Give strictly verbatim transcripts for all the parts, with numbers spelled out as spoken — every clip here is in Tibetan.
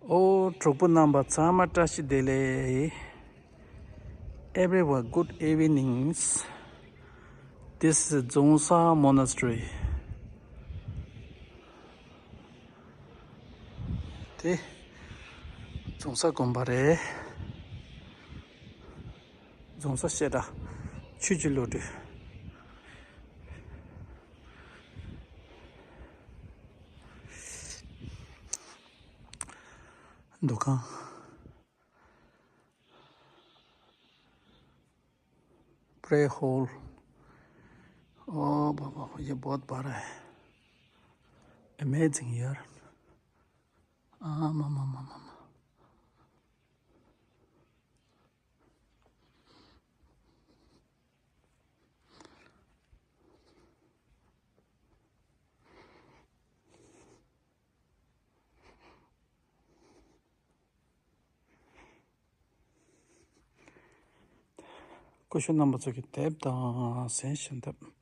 ཨོ། གྲོགས་པོ་རྣམ་པ་ཚང་མ་བཀྲ་ཤིས་བདེ་ལེགས། Everyone, good evenings. This is Dzongsa Monastery. དེ་རྫོང་ས་དགོན་པ་རེད། རྫོང་ས་བཤད་གྲྭ་ཆོས་ཀྱི་བློ་གྲོས། འདུ་ཁང་། Prayer hall. Oh, बाबा, ये बहुत बड़ा है। Amazing यार। आ, मामा, मामा, मामा। སྐུ་ཞབས་རྣམ་པ་ཚོ་གི་དེབ་དང་གཟན་ཞབས་འདེབས།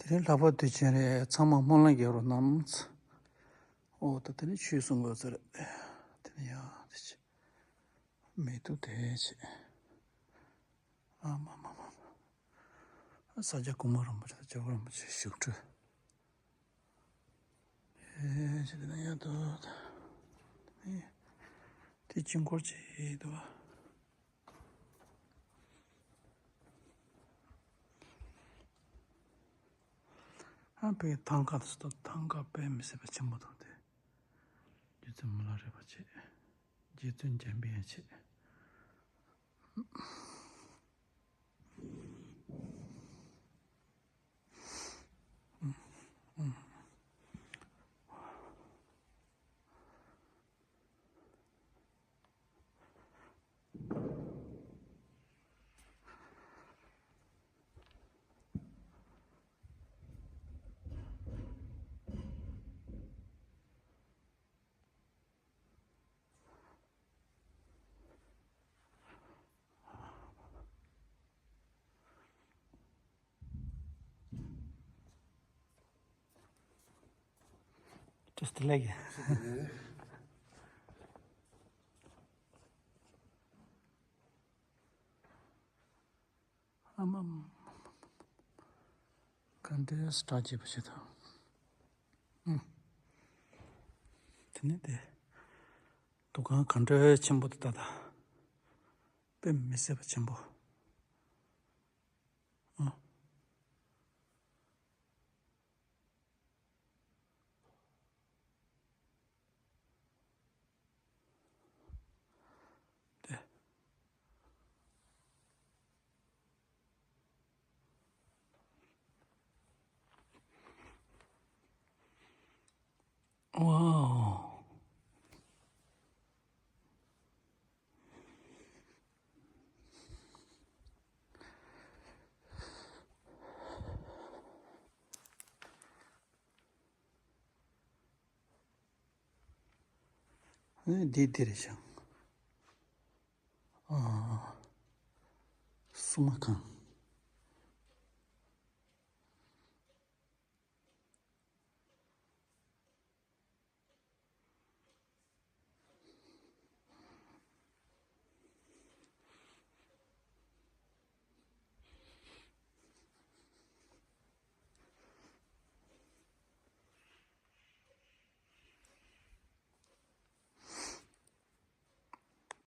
དེ་རིང་ལྷག་པར་དུས་ཆེན་རེད། ཚང་མ་སྨོན་ལམ་རྒྱག་རོགས་གནང་། ཨོ་ད་དེ་ནི་ཆོས་གསུང་དགོས་ཚོད་རེད། དེ་ནི་ཡང་དེ་ཆེ། མེ་ཏོག་དེ་ཆེ། ཨ་མ་མ་མ་མ། ས་སྐྱ་གོང་མ་རིན་པོ་ཆེ་དང་རྒྱལ་བ་རིན་པོ་ཆེ་བཞུགས་ཁྲི། ཨེ་ཆེ། དེ་ནི་ཡང་དུ། དེ་ནི་དེ་དཀྱིལ་འཁོར་ཆེ་དུ། ཨ་ཕའི་ཐང་ཀ་དུ་སྟོད་ཐང་ཀ་དཔེ་མི་སྲིད་པ་ཆེན་པོ་དང་དེ། རྗེ་བཙུན་མི་ལ་རས་པ་ཆེ། རྗེ་བཙུན་འཇམ་པའི་དབྱངས་ཆེ། Just like. ཨམ་ཨམ། ག་འདྲའི་སྒྲ་བརྗེད་པ་ཞིག་དང་། ཨུམ། དེ་ནས་དེ། འདུ་ཁང་ག་འདྲའི་ཆེན་པོ་དེ་ད་ལྟ། དཔེ་མི་སྲིད་པ་ཆེན་པོ། ཨ། དེ། ཝའོ། འདི་འདི་རེད་ཤག་ཨ། སྲུང་མ་ཁང་